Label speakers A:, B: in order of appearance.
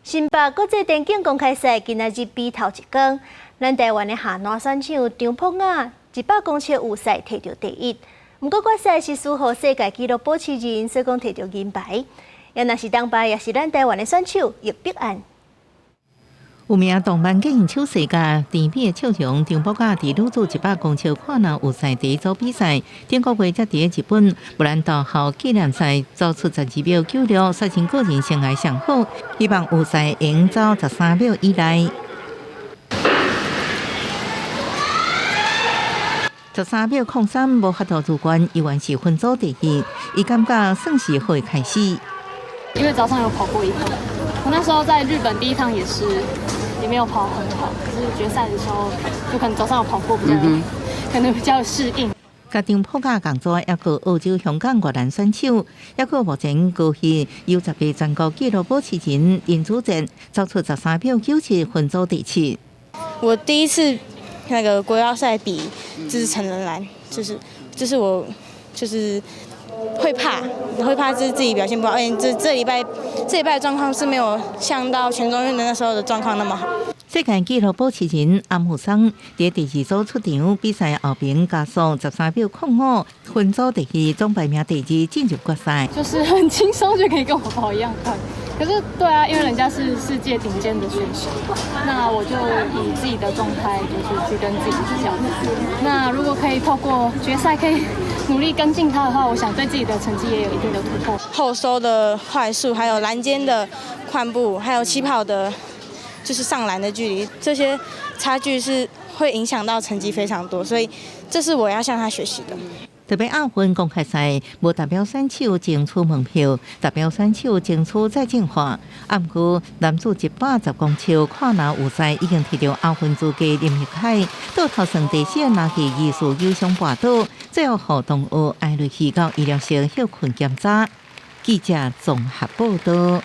A: 新北國際田徑公開賽今仔日比頭一工，咱台灣的下欄選手張博雅100公尺預賽提著第一，毋過決賽是輸予世界紀錄保持人，所以講提著銀牌。也若是銅牌，也是咱台灣的選手葉碧安。
B: 有名動漫電影手世界甜美的笑容，張博雅佇女子100公尺跨欄預賽第一組比賽，頂個月才佇日本布蘭道校紀念賽走出12秒96，刷新個人生涯上好，希望預賽會走13秒以內。13秒03無法度入關，依然是分組第二，伊感覺算是好的開始。
C: 因為早上有跑過一趟，我那時候在日本第一趟也是，也沒有跑很好，可是決賽的時候就可能早上有跑過，比較可能比較適應。
B: 佮張博雅仝組，猶閣澳洲、香港、越南選手，猶閣目前過去 U18全國紀錄保持人林子健，走出13秒97，分組第七。
D: 我第一次那個國標賽比就是成人欄，就是我就是會怕，會怕就是自己表現不好。而且這這禮拜的狀況是沒有像到全中運的那時候的狀況那麼好。
B: 世界紀錄保持人安富松佇第二組出場比賽後邊加速13秒05，分組第二，總排名第二進入決賽。
C: 就是很輕鬆就可以跟我跑一樣快，可是對啊，因為人家是世界頂尖的選手，那我就以自己的狀態就是去跟自己比較。那如果可以透過決賽可以努力跟進他的話，我想對自己的成績也有一定的突破。
D: 後收的快速，還有欄間的寬步，還有起跑的，就是上欄的距離，這些差距是會影響到成績非常多，所以這是我要向他學習的。
B: 特別亞運公開賽無代表選手爭取門票，代表選手爭取再進化。啊，毋過男子110公尺跨欄預賽已經提著亞運資格林奕凱，倒頭算第四拿去疑似扭傷跋倒，最後予同學艾瑞希到醫療室歇睏檢查。記者綜合報道。